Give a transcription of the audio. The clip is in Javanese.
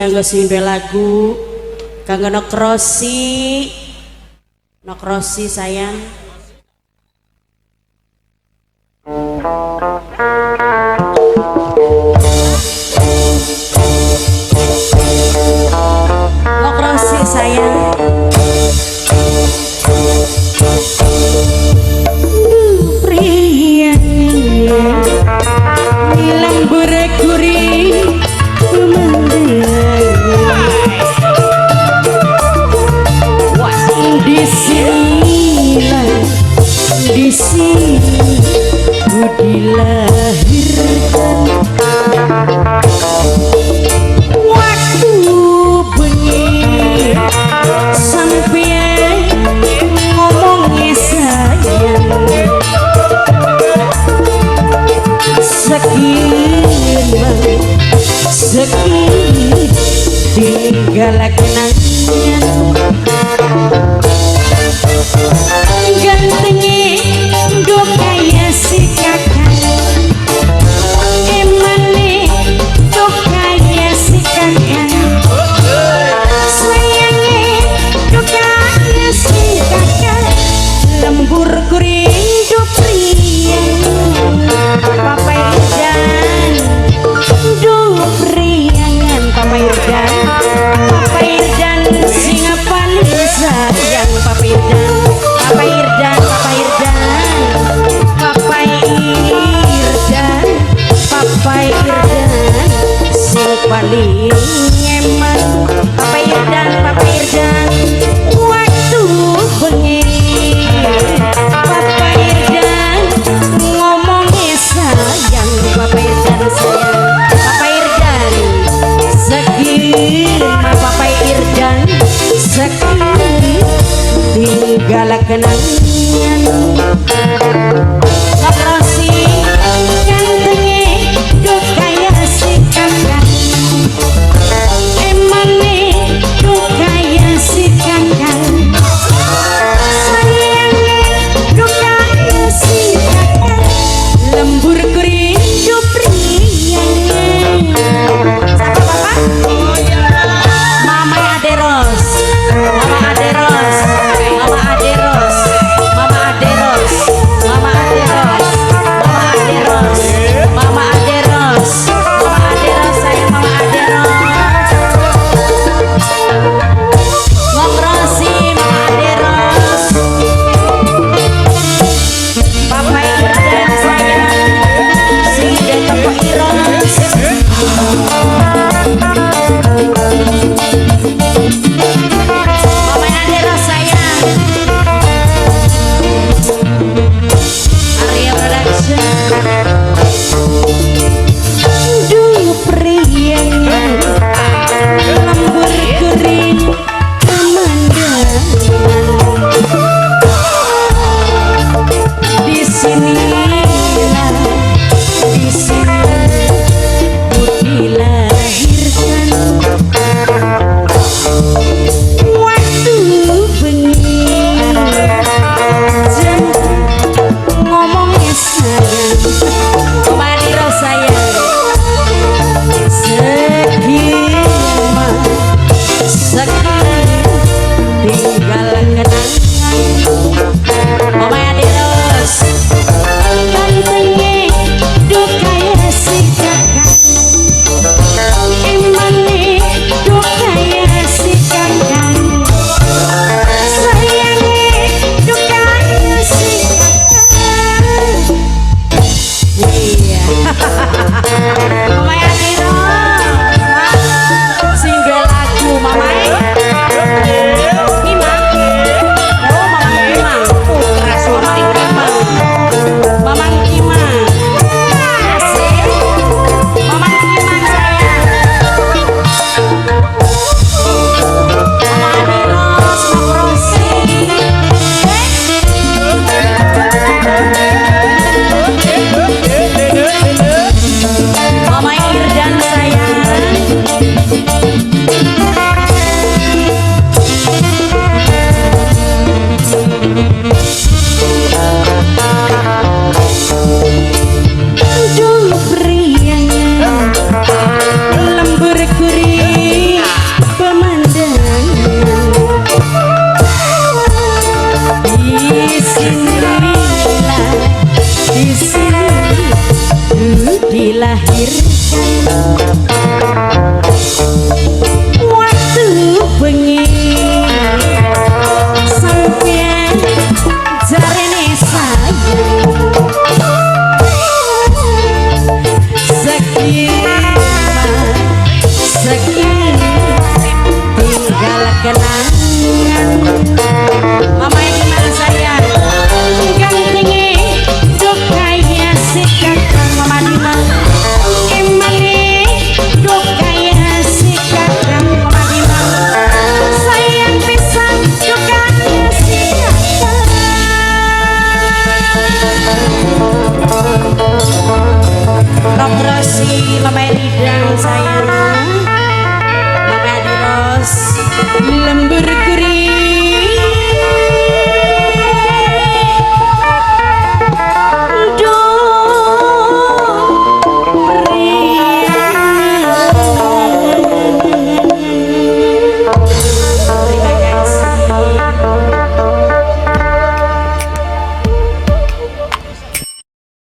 Kanggo sing duwe lagu, kanggo Nokrosi. Nokrosi sayang. Nokrosi sayang. Lembur gurih di sinilah, di sini ku dilahirkan. Waktu bengi sampean ngomongnya sayang, sekian sekian tinggal kenangan. Gantengnya do kaya si kakak, emane do kaya si kakak, sayangnya do kaya si kakak, lembur kuring do priang, Papa Irdan do priangan, Papa Irdan, Papa Irdan sing paling sayang, Papa Irdan, Papa Irdan, Papa Irdan, Papa Irdan, Papa Irdan sing paling nyeman, Papa Irdan, Papa Irdan waktu bengi Papa Irdan ngomongnya sayang, Papa Irdan sayang, Papa Irdan sekian, Papa Irdan sekian tinggal kenangan. Nokrosi gantengnya do kaya si kakak, emane do kaya si kakak, sayangnya do kaya si kakak, lembur kuring do priangan. Siapa bapak? Mama Aderos, Mama Aderos, Mama Aderos. Segala kenangan. Mama.